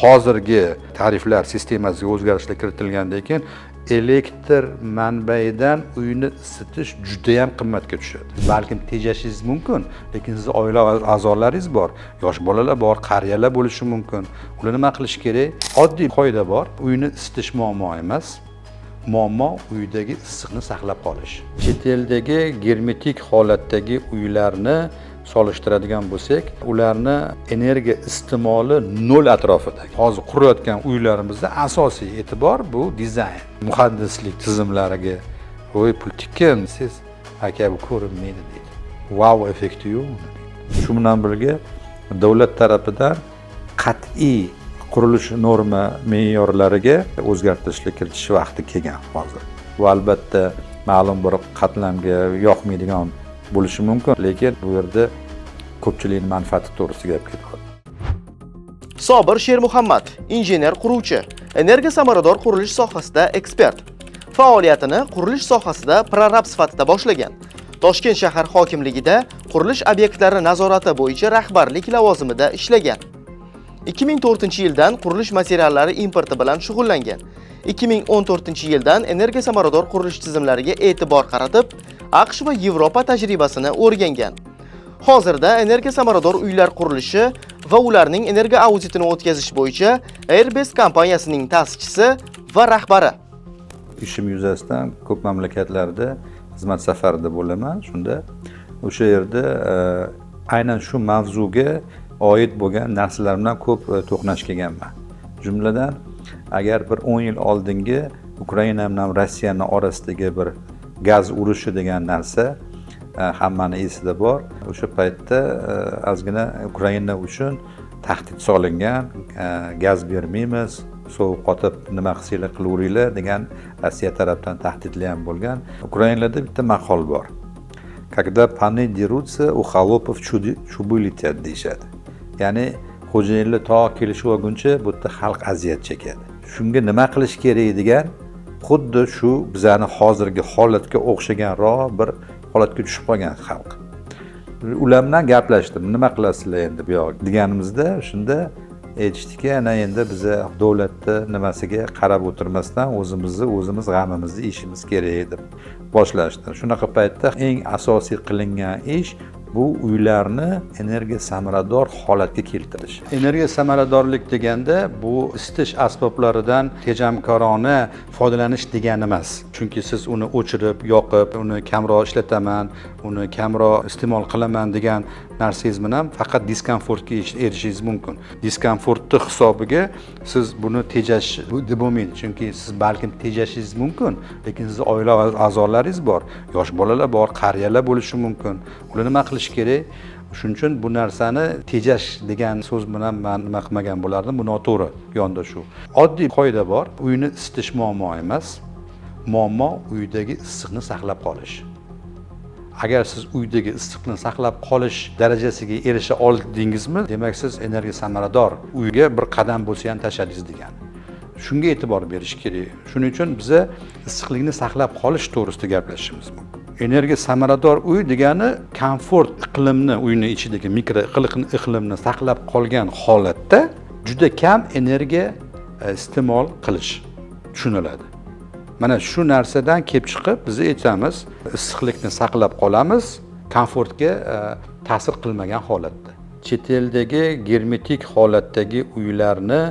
Hozirgi tariflar sistemasiga o'zgarishlar kiritilgandan keyin elektr manbaidan uyni isitish judayam qimmatga tushadi. Balkim tejashingiz mumkin, lekin sizni oila a'zolaringiz bor, yosh bolalar bor, qariyalar bo'lishi mumkin. Ular nima qilish kerak? Oddiy qoida bor: uyni isitish muammo emas, muammo uydagi issiqni saqlab qolish. Chet eldagi germetik holatdagi uylarni solishtiradigan bo'lsak, ularni energiya iste'moli nol atrofida. Hozir qurayotgan uylarimizda asosiy e'tibor bu dizayn, muhandislik tizimlariga. "Voy, pul tikkan siz, aka, bu ko'rinmaydi", deydi. Vau effekti yo'q uni deydi. Shu bilan birga davlat tarafidan qat'iy qurilish norma me'yorlariga o'zgartirishlar kiritish vaqti kelgan hozir. Bu albatta ma'lum bir qatlamga yoqmaydigan bo'lishi mumkin, lekin bu yerda ko'pchilikni manfaati to'g'risida gap ketyapti. Sobir Shermuhammad, injener quruvchi, energiya samarador qurilish sohasida ekspert. Faoliyatini qurilish sohasida prorab sifatida boshlagan. Toshkent shahar hokimligida qurilish obyektlari nazorati bo'yicha rahbarlik lavozimida ishlagan. 2004-yildan qurilish materiallari importi bilan shug'ullangan. 2014-yildan energiya samarador qurilish tizimlariga e'tibor qaratib, AQSh va Yevropa tajribasini o'rgangan. Hozirda energiya samarador uylar qurilishi va ularning energiya auditini o'tkazish bo'yicha Airbest kompaniyasining ta'sischisi va rahbari. Ishim yuzasidan ko'p mamlakatlarda xizmat safarida bo'laman. Shunda o'sha yerda aynan shu mavzuga oid bo'lgan narsalar bilan ko'p to'qnash kelganman. Jumladan, agar bir 10 yil oldingi Ukraina bilan Rossiyani orasidagi bir gaz urushi degan narsa hammani esida bor. O'sha paytda ozgina Ukraina uchun tahdid solingan, gaz bermaymiz, sovuq qotib nima qilsanglar qilaveringlar degan Rossiya tarafdan tahdidlar ham bo'lgan. Ukrainalarda bitta maqol bor: "Когда паны дерутся, у холопов чубы летят", deyishadi. Ya'ni xo'jayinlar to kelishib olguncha bu yerda xalq aziyat chekadi. Shunga nima qilish kerak degan, xuddi shu bizani hozirgi holatga o'xshaganroq bir holatga tushib qolgan xalq. Ular bilan gaplashdim, nima qilasizlar endi bu yoq deganimizda, shunda aytishdiki, ana endi biza davlatni nimasiga qarab o'tirmasdan o'zimizni o'zimiz g'amimizni yeyishimiz kerak deb boshlashdi. Shunaqa paytda eng asosiy qilingan ish bu uylarni energiya samarador holatga keltirish. Energiya samaradorlik deganda bu isitish asboblaridan tejamkorona foydalanish degani emas, chunki siz uni o'chirib yoqib, uni kamroq ishlataman, uni kamroq iste'mol qilaman degan narsangiz bilan faqat diskomfortga erishishingiz mumkin. Diskomfortni hisobiga siz buni tejash deb bo'lmaydi, chunki siz balkim tejashingiz mumkin, lekin sizni oila a'zolaringiz bor, yosh bolalar bor, qariyalar bo'lishi mumkin. Ular nima qilish kerak? Shuning uchun bu narsani tejash degan so'z bilan man nima qilmagan bo'lardim, bu noto'g'ri yondashuv. Oddiy qoida bor: uyni isitish muammo emas, muammo uydagi issiqni saqlab qolish. Agar siz uydagi issiqni saqlab qolish darajasiga erisha oldingizmi, demak, siz energiya samarador uyga bir qadam bo'lsa ham tashladingiz degani. Shunga e'tibor berish kerak. Shuning uchun biza issiqlikni saqlab qolish to'g'risida gaplashishimiz mumkin. Energiya samarador uy degani komfort iqlimni, uyni ichidagi mikro iqlimni saqlab qolgan holatda juda kam energiya iste'mol qilish tushuniladi. Mana shu narsadan kelib chiqib biz aytamiz, issiqlikni saqlab qolamiz komfortga ta'sir qilmagan holatda. Chet eldagi germetik holatdagi uylarni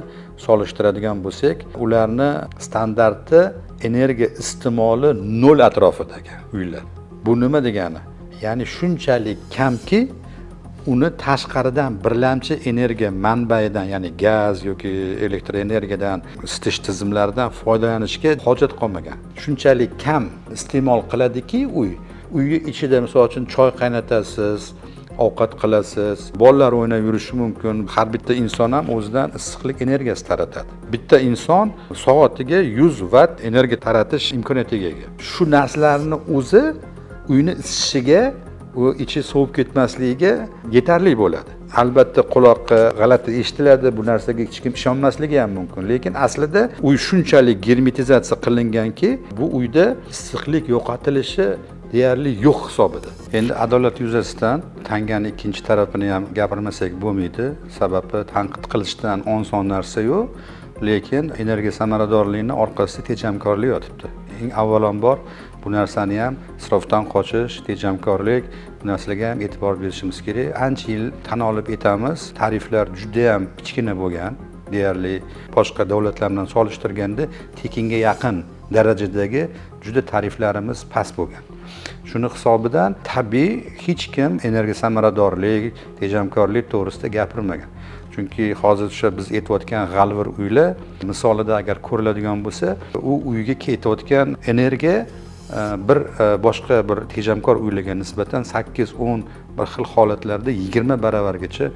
solishtiradigan bo'lsak, ularni standarti energiya iste'moli nol atrofidagi uylar. Bu nima degani? Ya'ni shunchalik kamki, uni tashqaridan birlamchi energiya manbaidan, ya'ni gaz yoki elektr energiyadan, isitish tizimlaridan foydalanishga hojat qolmagan. Shunchalik kam iste'mol qiladiki uy. Uyni ichida, misol uchun, choy qaynatasiz, ovqat qilasiz, bolalar o'ynab yurishi mumkin. Har bitta inson ham o'zidan issiqlik energiyasi taratadi. Bitta inson soatiga 100 vatt energiya taratish imkoniyatiga ega. Shu narsalarni o'zi uyni isitishiga, u ichi sovib ketmasligiga yetarli bo'ladi. Albatta, quloqqa g'alati eshitiladi, bu narsaga hech kim ishonmasligi ham mumkin, lekin aslida uy shunchalik germetizatsiya qilinganki, bu uyda issiqlik yo'qotilishi Deyarli yo'q hisobida. Endi adolat yuzasidan tangani ikkinchi tarafini ham gapirmasak bo'lmaydi. Sababi tanqid qilishdan oson narsa yo'q, lekin energiya samaradorligini orqasida tejamkorlik yotibdi. Eng avvalambor bu narsani ham, isrofdan qochish, tejamkorlik, bu narsalarga ham e'tibor berishimiz kerak. Ancha yil tan olib aytamiz, tariflar judayam kichkina bo'lgan, deyarli boshqa davlatlar bilan solishtirganda tekinga yaqin darajadagi juda tariflarimiz past bo'lgan. Shuni hisobidan tabiiy hech kim energiya samaradorlik, tejamkorlik to'g'risida gapirmagan. Chunki hozir o'sha biz aytayotgan g'alvir uylar misolida agar ko'riladigan bo'lsa, u uyga ketayotgan energiya bir boshqa bir tejamkor uylarga nisbatan 8, 10, bir xil holatlarda 20 baravargacha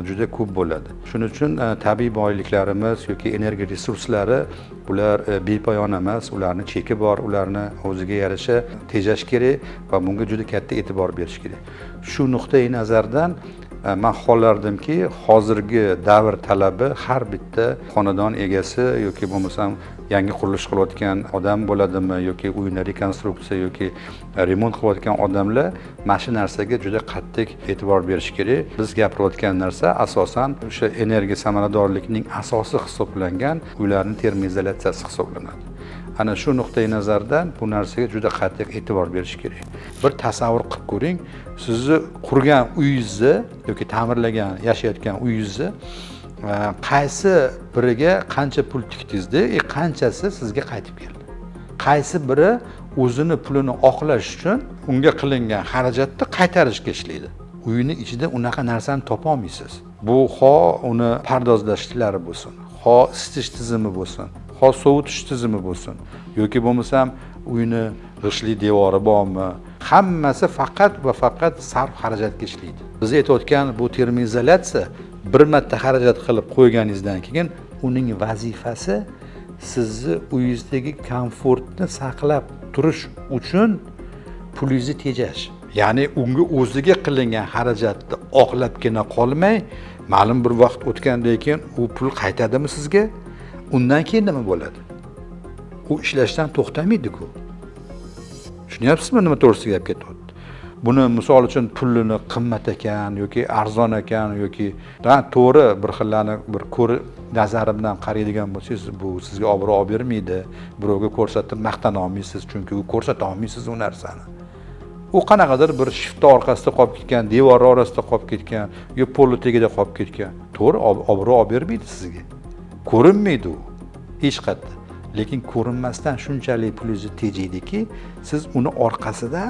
juda ko'p bo'ladi. Shuning uchun tabiiy boyliklarimiz yoki energiya resurslari, bular bepoyon emas, ularni cheki bor, ularni o'ziga yarasha tejash kerak va bunga juda katta e'tibor berish kerak. Shu nuqtai nazardan man xohlardimki, hozirgi davr talabi har bitta xonadon egasi yoki bo'lmasam yangi qurilish qilayotgan odam bo'ladimi yoki uyni rekonstruksiya yoki remont qilayotgan odamlar mana shu narsaga juda qattiq e'tibor berish kerak. Biz gapirayotgan narsa asosan o'sha energiya samaradorlikning asosi hisoblangan uylarni termoizolyatsiyasi hisoblanadi. Ana shu nuqtai nazardan bu narsaga juda qattiq e'tibor berish kerak. Bir tasavvur qilib ko'ring, sizni qurgan uyingizni yoki ta'mirlagan, yashayotgan uyingizni qaysi biriga qancha pul tikdingizda и qanchasi sizga qaytib keldi? Qaysi biri o'zini pulini oqlash uchun unga qilingan xarajatni qaytarishga ishlaydi? Uyni ichida unaqa narsani topolmaysiz. Bu ho uni pardozlashlari bo'lsin, ho isitish tizimi bo'lsin, ho sovutish tizimi bo'lsin yoki bo'lmasam uyni g'ishtli devori bormi, hammasi faqat va faqat sarf xarajatga ishlaydi. Biz aytayotgan bu termoizolyatsiya bir marta xarajat qilib qo'yganingizdan keyin uning vazifasi sizni uyingizdagi komfortni saqlab turish uchun pulingizni tejash. Ya'ni unga o'ziga qilingan xarajatni oqlabgina qolmay, ma'lum bir vaqt o'tgandan keyin u pul qaytadimi sizga? Undan keyin nima bo'ladi? U ishlashdan to'xtamaydi-ku. Tushunyapsizmi, nima to'g'risida gap ketyapti? Buni misol uchun pulini qimmat ekan yoki arzon ekan yoki ha, to'g'ri, bir xillarni bir ko'r nazari bilan qaraydigan bo'lsangiz, bu sizga obro' olib bermaydi, birovga ko'rsatib maqtana olmaysiz, chunki u ko'rsata olmaysiz u narsani. U qanaqadir bir shiftni orqasida qolib ketgan, devor orasida qolib ketgan yo polni tagida qolib ketgan. To'g'ri, obro' olib bermaydi sizga, ko'rinmaydi u hech qayerda, lekin ko'rinmasdan shunchalik pulingizni tejaydiki, siz uni orqasida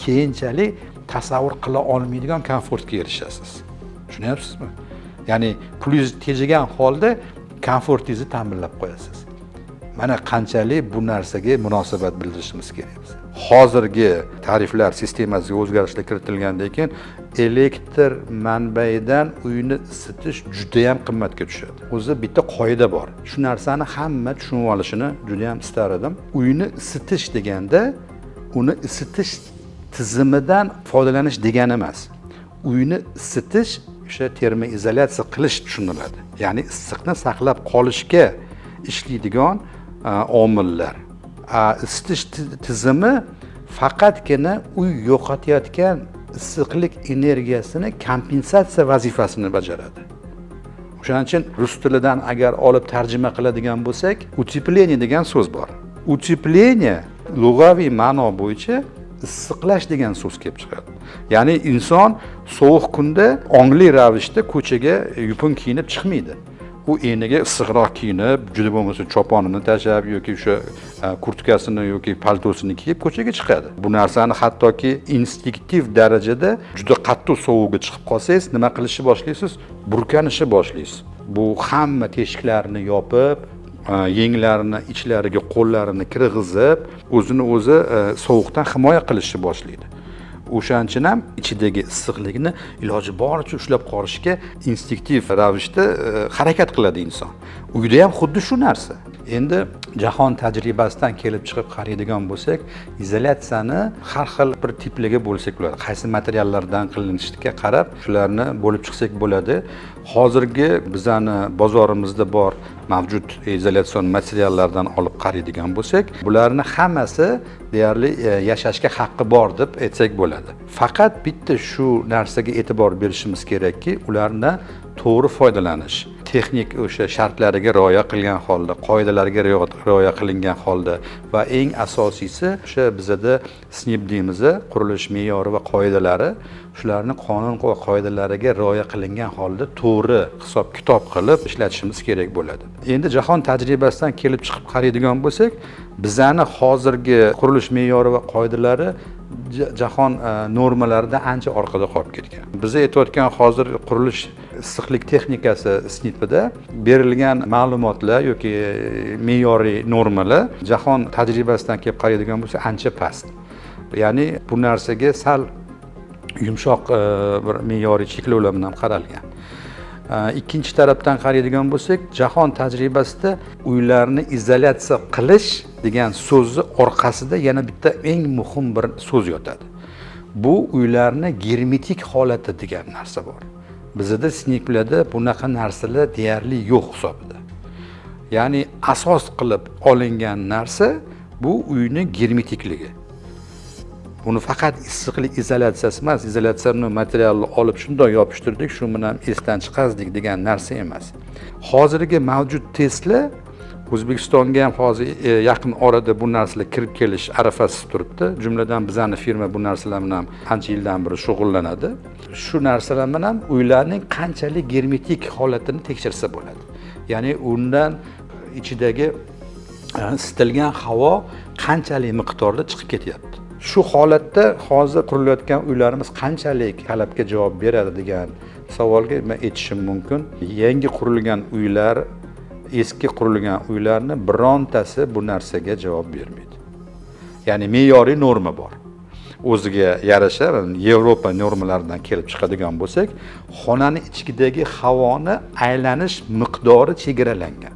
keyinchalik tasavvur qila olmaydigan komfortga erishasiz. Tushunyapsizmi? Ya'ni pulingizni tejagan holda komfortingizni ta'minlab qo'yasiz. Mana qanchalik bu narsaga munosabat bildirishimiz kerak biz. Hozirgi tariflar sistemasiga o'zgarishlar kiritilgandan keyin elektr manbaidan uyni isitish judayam qimmatga tushadi. O'zi bitta qoida bor, shu narsani hamma tushunib olishini judayam istar edim. Uyni isitish deganda uni isitish tizimidan foydalanish degani emas. Uyni isitish o'sha termoizolyatsiya qilish tushuniladi, ya'ni issiqni saqlab qolishga ishlaydigan omillar. Isitish tizimi faqatgina uy yo'qotayotgan issiqlik energiyasini kompensatsiya vazifasini bajaradi. O'shaning uchun rus tilidan agar olib tarjima qiladigan bo'lsak, утепление degan so'z bor. Утепление lug'aviy ma'no bo'yicha issiqlash degan so'z kelib chiqadi. Ya'ni inson sovuq kunda ongli ravishda ko'chaga yupun kiyinib chiqmaydi. U eniga issiqroq kiyinib, juda bo'lmasa choponini tashlab yoki o'sha kurtkasini yoki paltosini kiyib ko'chaga chiqadi. Bu narsani hattoki instinktiv darajada juda qattiq sovuqga chiqib qolsangiz, nima qilishni boshlaysiz? Burkanishni boshlaysiz. Bu hamma teshiklarni yopib, yenglarini ichlariga qo'llarini kirg'izib, o'zini o'zi sovuqdan himoya qilishni boshlaydi. O'shaning uchun ham ichidagi issiqlikni iloji boricha ushlab qolishga instinktiv ravishda harakat qiladi inson. Uyda ham xuddi shu narsa. Endi Jahon tajribasidan kelib chiqib qaraydigan bo'lsak, izolyatsiyani har xil bir tipliga bo'lsak bo'ladi. Qaysi materiallardan qilinishiga qarab shularni bo'lib chiqsak bo'ladi. Hozirgi bizani bozorimizda bor mavjud izolyatsion materiallardan olib qaraydigan bo'lsak, bularni hammasi deyarli yashashga haqqi bor deb aytsak bo'ladi. Faqat bitta shu narsaga e'tibor berishimiz kerakki, ularni to'g'ri foydalanish, texnik o'sha shartlariga rioya qilgan holda, qoidalarga rioya qilingan holda va eng asosiysi o'sha bizada SNIP deymiz, qurilish me'yori va qoidalari, shularni qonun va qoidalariga rioya qilingan holda to'g'ri hisob kitob qilib ishlatishimiz kerak bo'ladi. Endi jahon tajribasidan kelib chiqib qaraydigan bo'lsak, bizani hozirgi qurilish me'yori va qoidalari jahon normalaridan ancha orqada qolib ketgan. Biz aytayotgan hozir qurilish issiqlik texnikasi SNIPida berilgan ma'lumotlar yoki me'yoriy normalar jahon tajribasidan kelib qaraydigan bo'lsa ancha past. Ya'ni bu narsaga sal yumshoq bir me'yoriy cheklovlar bilan qaralgan. Ikkinchi tarafdan qaraydigan bo'lsak, jahon tajribasida uylarni izolyatsiya qilish degan so'zni orqasida yana bitta eng muhim bir so'z yotadi. Bu uylarni germetik holati degan narsa bor. Bizda SNIPlarda bunaqa narsalar deyarli yo'q hisobida. Ya'ni asos qilib olingan narsa bu uyni germetikligi. Buni faqat issiqlik izolyatsiyasi emas, izolyatsiyani materialni olib shundoq yopishtirdik, shu bilan esdan chiqazdik degan narsa emas. Hozirgi mavjud testlar O'zbekistonga ham hozir yaqin orada bu narsalar kirib kelish arafasida turibdi. Jumladan bizani firma bu narsalar bilan ancha yildan beri shug'ullanadi. Shu narsalar bilan uylarning qanchalik germetik holatini tekshirsa bo'ladi. Ya'ni undan ichidagi isitilgan havo qanchalik miqdorda chiqib ketyapti. Shu holatda hozir qurilayotgan uylarimiz qanchalik talabga javob beradi degan savolga men aytishim mumkin. Yangi qurilgan uylar, eski qurilgan uylarni birontasi bu narsaga javob bermaydi. Ya'ni me'yoriy norma bor. O'ziga yarasha Yevropa normalaridan kelib chiqadigan bo'lsak, xonani ichidagi havoni aylanish miqdori chegaralangan.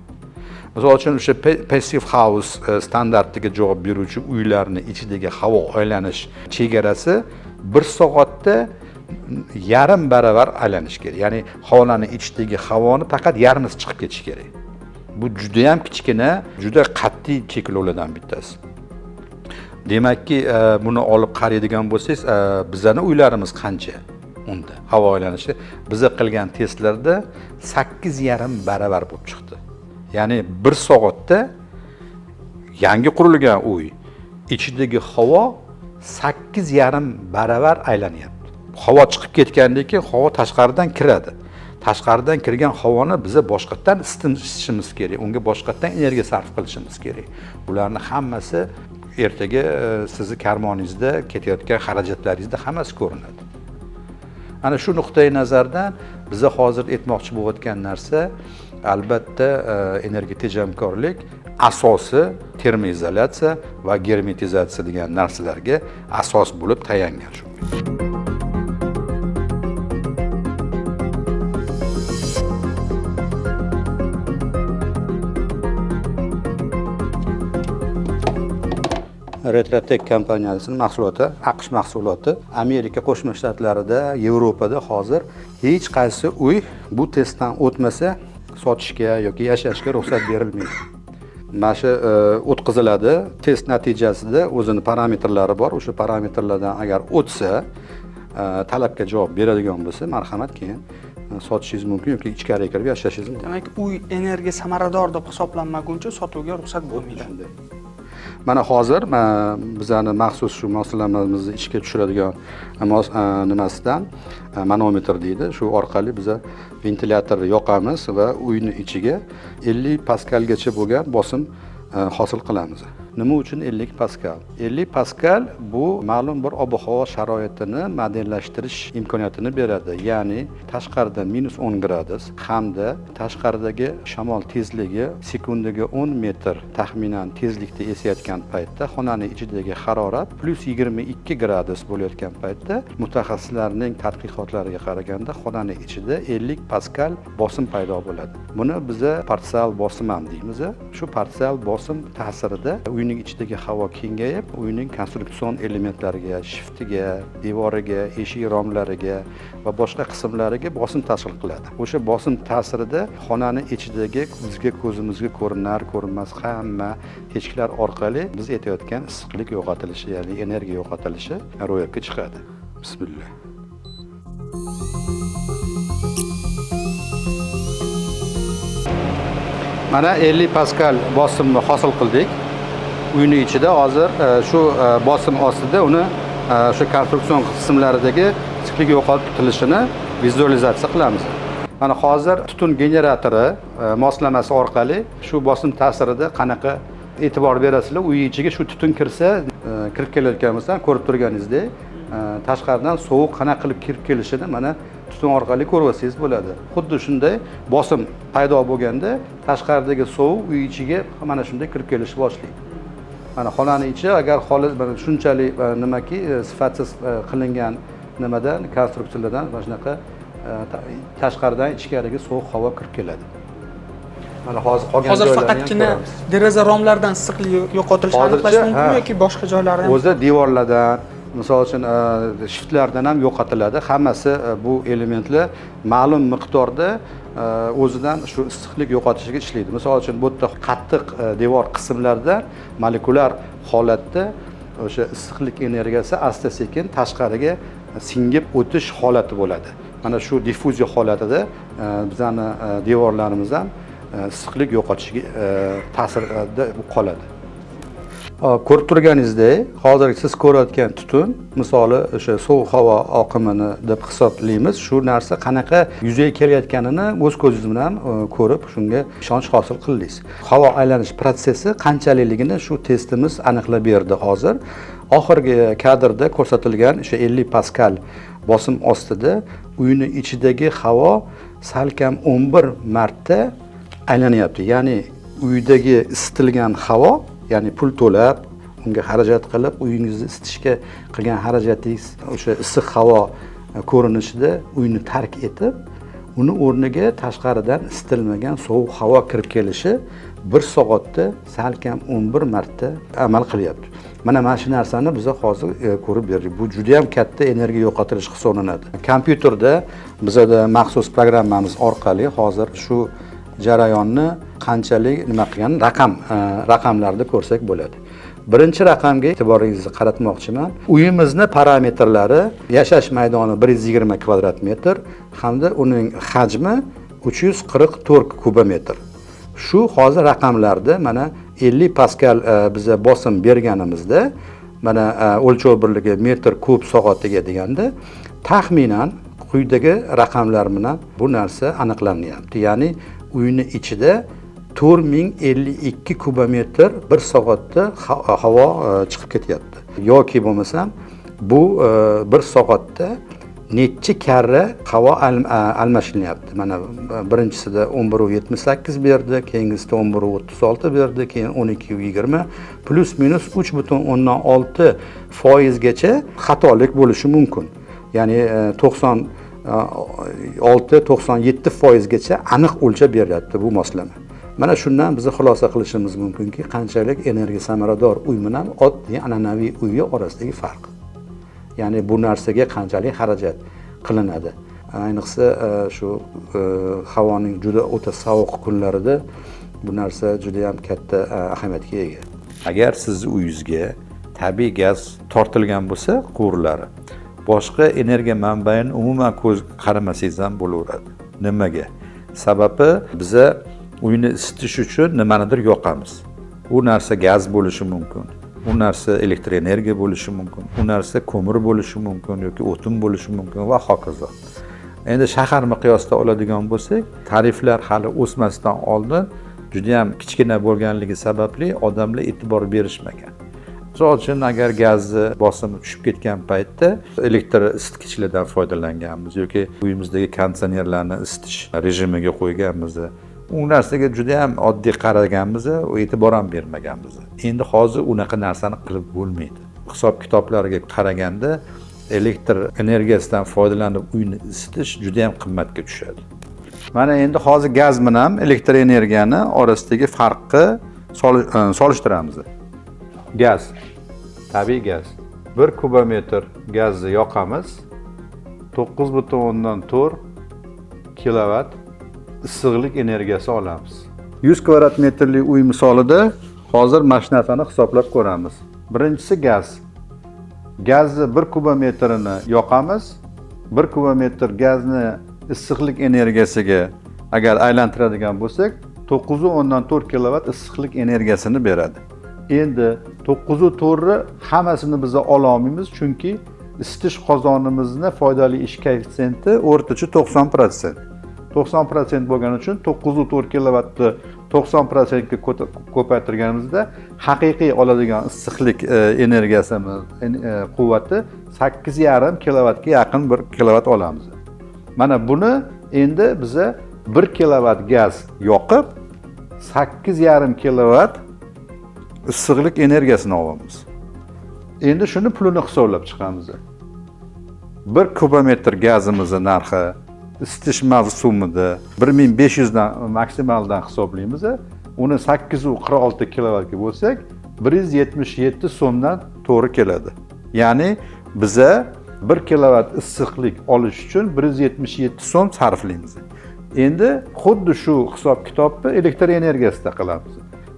Misol uchun o'sha passive house standartiga javob beruvchi uylarni ichidagi havo aylanish chegarasi 1 soatda yarim baravar aylanish kerak. Ya'ni xonani ichidagi havoni faqat yarmisi chiqib ketishi kerak. Bu juda ham kichkina, juda qat'iy cheklovlardan bittasi. Demakki, buni olib qaraydigan bo'lsangiz, bizani uylarimiz qancha unda havo aylanishi biza qilgan testlarda 8,5 baravar bo'lib chiqdi. Ya'ni 1 soatda yangi qurilgan uy ichidagi havo 8,5 baravar aylanyapti. Havo chiqib ketgandan keyin havo tashqaridan kiradi. Tashqaridan kirgan havoni biza boshqatdan isitishimiz kerak, unga boshqatdan energiya sarf qilishimiz kerak. Bularni hammasi ertaga sizni karmoningizda ketayotgan xarajatlaringizda hammasi ko'rinadi. Ana shu nuqtai nazardan biza hozir aytmoqchi bo'layotgan narsa albatta energiya tejamkorlik asosi termoizolyatsiya va germetizatsiya degan narsalarga asos bo'lib tayangan shu. Retrotec kompaniyasining mahsuloti, AQSh mahsuloti. Amerika Qo'shma Shtatlarida, Yevropada hozir hech qaysi uy bu testdan o'tmasa sotishga yoki yashashga ruxsat berilmaydi. Mana shu o'tkaziladi. Test natijasida o'zini parametrlari bor. O'sha parametrlardan agar o'tsa, talabga javob beradigan bo'lsa, marhamat, keyin sotishingiz mumkin yoki ichkariga kirib yashashingiz mumkin. Demak, uy energiya samarador deb hisoblanmaguncha sotuvga ruxsat bo'lmaydi. Shunday. Mana hozir bizani maxsus shu moslamamizni ishga tushiradigan nimasidan manometr deydi. Shu orqali biza ventilyatorni yoqamiz va uyni ichiga 50 paskalgacha bo'lgan bosim hosil qilamiz. Nima uchun 50 paskal? 50 paskal bu ma'lum bir ob havo sharoitini modellashtirish imkoniyatini beradi. Ya'ni tashqarida -10 gradus hamda tashqaridagi shamol tezligi sekundiga 10 metr taxminan tezlikda esayotgan paytda xonani ichidagi harorat +22 gradus bo'layotgan paytda, mutaxassislarning tadqiqotlariga qaraganda, xonani ichida 50 paskal bosim paydo bo'ladi. Buni biza parsial bosim ham deymiz. Shu parsial bosim ta'sirida uyning ichidagi havo kengayib, uyning konstruktsion elementlariga, shiftiga, devoriga, eshik romlariga va boshqa qismlariga bosim tashkil qiladi. O'sha bosim ta'sirida xonani ichidagi bizga, ko'zimizga ko'rinar ko'rinmas hamma teshiklar orqali biz aytayotgan issiqlik yo'qotilishi, ya'ni energiya yo'qotilishi ro'yobga chiqadi. Bismillah. Mana 50 paskal bosimni hosil qildik uyni ichida. Hozir shu bosim ostida uni o'sha konstruktsion qismlaridagi issiqlik yo'qotilishini vizualizatsiya qilamiz. Mana hozir tutun generatori moslamasi orqali shu bosim ta'sirida qanaqa, e'tibor berasizlar, uy ichiga shu tutun kirsa, kirib kelayotgan bo'lsa, ko'rib turganingizdek, tashqaridan sovuq qanaqa qilib kirib kelishini mana tutun orqali ko'rib olsangiz bo'ladi. Xuddi shunday bosim paydo bo'lganda tashqaridagi sovuq uy ichiga mana shunday kirib kelishni boshlaydi. Mana xonani ichi agar xolis mana shunchalik nimaki sifatsiz qilingan nimadan, konstruksiyalardan mana shunaqa tashqaridan ichkariga sovuq havo kirib keladi. Mana hozir qolgan Hozir joylarni ham faqatgina ko'ramiz. Deraza romlaridan issiqlik yo'qotilishi Hozircha, aniqlash mumkinmi ha. yoki boshqa joylardan ham? O'zi devorlardan, misol uchun, shiftlardan ham yo'qotiladi. Hammasi bu elementlar ma'lum miqdorda o'zidan shu issiqlik yo'qotishiga ishlaydi. Misol uchun, bu yerda qattiq devor qismlarida molekulyar holatda o'sha issiqlik energiyasi asta sekin tashqariga singib o'tish holati bo'ladi. Mana shu diffuziya holatida bizani devorlarimiz ham issiqlik yo'qotishiga ta'sirda qoladi. Hop, ko'rib turganingizdek, hozir siz ko'rayotgan tutun misoli o'sha sovuq havo oqimini deb hisoblaymiz. Shu narsa qanaqa yuzaga kelayotganini o'z ko'zingiz bilan ko'rib, shunga ishonch hosil qildingiz. Havo aylanish protsessi qanchalikligini shu testimiz aniqlab berdi hozir. Oxirgi kadrda ko'rsatilgan o'sha 50 paskal bosim ostida uyni ichidagi havo salkam 11 marta aylanyapti. Ya'ni uydagi isitilgan havo, ya'ni pul to'lab, unga xarajat qilib, uyingizni isitishga qilgan xarajatingiz o'sha issiq havo ko'rinishida uyni tark etib, uni o'rniga tashqaridan isitilmagan sovuq havo kirib kelishi bir soatda salkam 11 marta amal qilyapti. Mana shu narsani biz hozir ko'rib berdik. Bu juda ham katta energiya yo'qotilish hisoblanadi. Kompyuterda bizada maxsus programmamiz orqali hozir shu jarayonni qanchalik nima qilgan raqamlarda ko'rsak bo'ladi. Birinchi raqamga e'tiboringizni qaratmoqchiman. Uyimizni parametrlari: yashash maydoni 120 kvadrat metr hamda uning hajmi 344 kubometr. Shu hozir raqamlarda mana 50 paskal biza bosim berganimizda, mana o'lchov birligi metr kub soatiga deganda, taxminan quyidagi raqamlar bilan bu narsa aniqlanyapti. Ya'ni uyni ichida 4052 kubometr bir soatda havo chiqib ketyapti yoki bo'lmasam bu bir soatda nechi karra havo almashinyapti. Mana birinchisida 11,78 berdi, keyingisida 11,36 berdi, keyin 12,20, плюс-минус 3,6%gacha xatolik bo'lishi mumkin. Ya'ni 96, 97%gacha aniq o'lchab beryapti bu moslama. Mana shundan biz xulosa qilishimiz mumkinki, qanchalik energiya samarador uy bilan oddiy an'anaviy uyi orasidagi farq, ya'ni bu narsaga qanchalik xarajat qilinadi. Ayniqsa shu havoning juda o'ta sovuq kunlarida bu narsa juda yam katta ahamiyatga ega. Agar sizni uyingizga tabiiy gaz tortilgan bo'lsa, quvurlari, boshqa energiya manbaini umuman ko'z qaramasangiz ham bo'laveradi. Nimaga? Sababi biza uyni isitish uchun nimanidir yoqamiz. U narsa gaz bo'lishi mumkin, u narsa elektr energiya bo'lishi mumkin, u narsa ko'mir bo'lishi mumkin yoki o'tin bo'lishi mumkin va hokazo. Endi shahar miqyosida oladigan bo'lsak, tariflar hali o'smasdan oldin juda ham kichkina bo'lganligi sababli odamlar e'tibor berishmagan. Misol uchun, agar gazni bosimi tushib ketgan paytda elektr isitgichlardan foydalanganmiz yoki uyimizdagi konditsionerlarni isitish rejimiga qo'yganmiz. U narsaga juda ham oddiy qaraganmiz, e'tibor ham bermaganmiz. Endi hozir unaqa narsani qilib bo'lmaydi. Hisob kitoblarga qaraganda elektr energiyasidan foydalanib uyni isitish juda ham qimmatga tushadi. Mana endi hozir gaz bilan elektr energiyani orasidagi farqni solishtiramiz. Gaz, tabiiy gaz. 1 kubometr gazni yoqamiz, 9,4 kilovat issiqlik energiyasi olamiz. 100 kvadrat metrli uy misolida hozir mana shu narsani hisoblab ko'ramiz. Birinchisi gaz. Gazni 1 kubometrini yoqamiz. 1 kubometr gazni issiqlik energiyasiga agar aylantiradigan bo'lsak, 9,4 kilovat issiqlik energiyasini beradi. Endi 9,4 ni hammasini biz ola olmaymiz, chunki isitish qozonimizni foydali ish koeffitsiyenti o'rtacha 90%. 90% bo'lgani uchun 9,4 kilovatni 90% ga ko'paytirganimizda haqiqiy oladigan issiqlik energiyasimiz quvvati 8,5 kilovatga yaqin 1 kilovat olamiz. Mana buni endi biza 1 kilovat gaz yoqib 8,5 kilovat issiqlik energiyasini olamiz. Endi shuni pulini hisoblab chiqamiz. 1 kubometr gazimizni narxi isitish mavsumida 1500 dan maksimaldan hisoblaymiz. Uni 846 kilovatga bo'lsak, 177 so'mdan to'g'ri keladi. Ya'ni biza 1 kilovat issiqlik olish uchun 177 so'm sarflaymiz. Endi xuddi shu hisob kitobni elektr energiyasida qilamiz.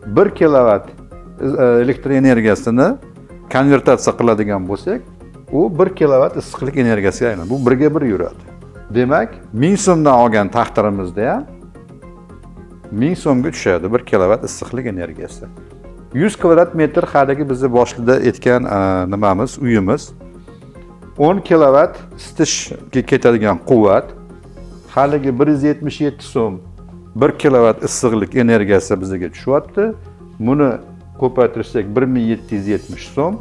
1 kilovat elektr energiyasini konvertatsiya qiladigan bo'lsak, u 1 kilovat issiqlik energiyasiga aylanadi. Bu birga bir yuradi. Demak, 1000 so'mdan olgan taqdirimizda ham 1000 so'mga tushadi 1 kilovat issiqlik energiyasi. 100 kvadrat metr haligi bizni boshida aytgan nimamiz, uyimiz 10 kilovat isitishga ketadigan quvvat, haligi 177 so'm 1 kilovat issiqlik energiyasi bizga tushyapti. Buni ko'paytirsak 1770 so'm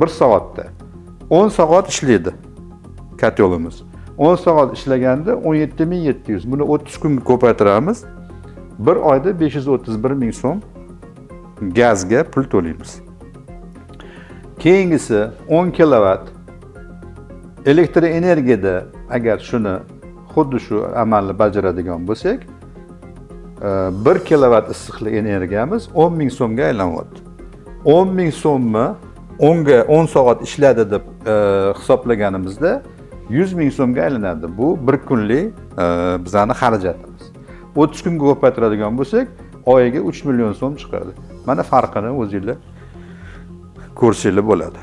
bir soatda 10 soat ishlaydi kotelimiz. 10 soat ishlaganda 17700. Buni 30 kunga ko'paytiramiz. Bir oyda 531 ming so'm gazga pul to'laymiz. Keyingisi 10 kilovat elektr energiyada agar shuni xuddi shu amalni bajaradigan bo'lsak, 1 kilovat issiqlik energiyamiz 10 ming so'mga aylanyapti. 10 ming so'mni 10 ga 10 soat ishladi deb hisoblaganimizda 100 ming so'mga aylanadi. Bu bir kunlik bizani xarajatimiz. 30 kunga ko'paytiradigan bo'lsak, oyiga 3 million so'm chiqadi. Mana farqini o'zinglar ko'rsanglar bo'ladi.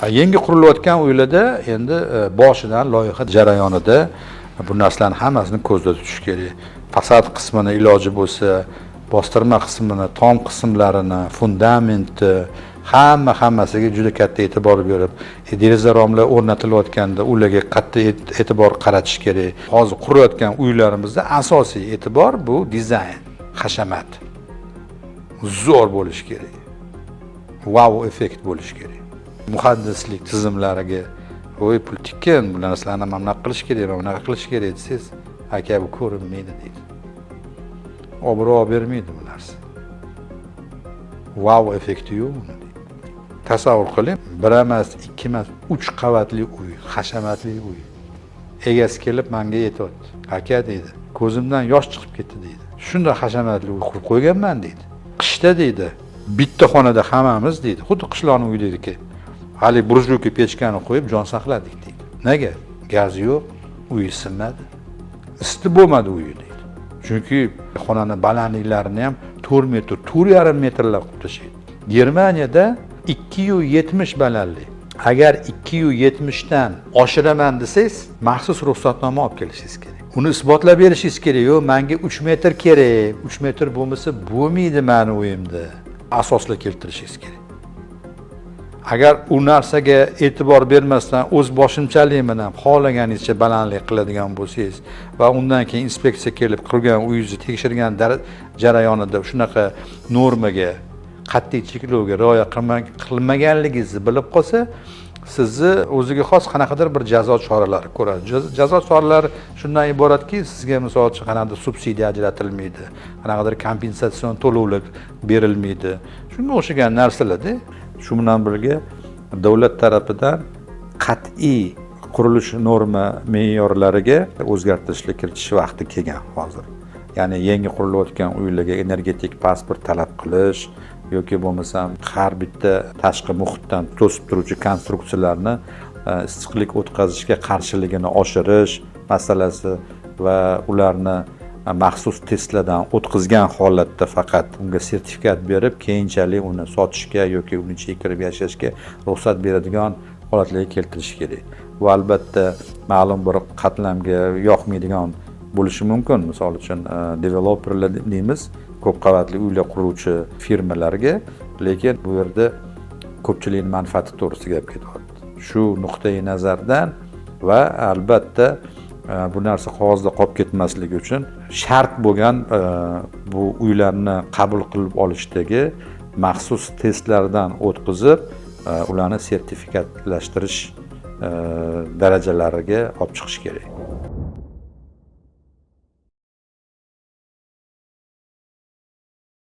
Yangi qurilayotgan uylarda endi boshidan loyiha jarayonida bu narsalarni hammasini ko'zda tutish kerak. Fasad qismini iloji bo'lsa, bostirma qismini, tom qismlarini, fundamentni hammasiga juda katta e'tibor berib, deraza romlar o'rnatilayotganda ularga qattiq e'tibor qaratish kerak. Hozir qurayotgan uylarimizda asosiy e'tibor bu dizayn, hashamat. Zo'r bo'lishi kerak. Wow effekt bo'lishi kerak. Muhandislik tizimlariga voy pul tikkin, bu narsalarni mana bunaqa qilish kerak, mana bunaqa qilish kerak desangiz, aka bu ko'rinmaydi deydi. Obro' bermaydi bu narsa. Wow effekti yo'q uni deydi. Tasavvur qiling, bir emas, ikki emas, 3 qavatli uy, hashamatli uy. Egasi kelib menga aytyapti. Aka deydi, ko'zimdan yosh chiqib ketdi deydi. Shunday hashamatli uy qurib qo'yganman deydi. Qishda deydi, bitta xonada hammamiz deydi, xuddi qishloqning uyidagi. Hali burjuyka pechkani qo'yib jon saqladik deydi. Nega? Gaz yo'q, uy isinmadi. Isitib bo'lmadi uyi deydi. Chunki xonani balandliklarini ham 4 metr, 4,5 metrlar qilib tashlaydi. Germaniyada 2,70 balandlik. Agar 2,70 dan oshiraman desangiz, maxsus ruxsatnoma olib kelishingiz kerak. Uni isbotlab berishingiz kerak. Yo'q, menga 3 metr kerak. 3 metr bo'lmasa bo'lmaydi meni uyimda. Asoslar keltirishingiz kerak. Agar u narsaga e'tibor bermasdan o'z boshimchalik bilan xohlaganingizcha balandlik qiladigan bo'lsangiz va undan keyin inspeksiya kelib qurgan uyingizni tekshirgan jarayonida shunaqa normaga, qat'iy cheklovga rioya qilmaganligingizni bilib qolsa, sizni o'ziga xos qanaqadir bir jazo choralari ko'radi. Jazo choralari shundan iboratki, sizga, misol uchun, qanaqadir subsidiya ajratilmaydi, qanaqadir kompensatsion to'lovlar berilmaydi, shunga o'xshagan narsalarda. Shu bilan birga davlat tarafidan qat'iy qurilish norma me'yorlariga o'zgartirishlar kiritish vaqti kelgan hozir. Ya'ni yangi qurilayotgan uylarga energetik pasport talab qilish yoki bo'lmasam har bitta tashqi muhitdan to'sib turuvchi konstruksiyalarni issiqlik o'tkazishga qarshiligini oshirish masalasi va ularni maxsus testlardan o'tkazgan holatda faqat unga sertifikat berib, keyinchalik uni sotishga yoki uni ichiga kirib yashashga ruxsat beradigan holatlarga keltirish kerak. Bu, albatta, ma'lum bir qatlamga yoqmaydigan bo'lishi mumkin, misol uchun, developerlar deymiz, ko'p qavatli uylar quruvchi firmalarga, lekin bu yerda ko'pchilikni manfaati to'g'risida gap ketyapti. Shu nuqtai nazardan va, albatta, bu narsa qog'ozda qolib ketmasligi uchun shart bo'lgan bu uylarni qabul qilib olishdagi maxsus testlardan o'tkazib, ularni sertifikatlashtirish darajalariga olib chiqish kerak.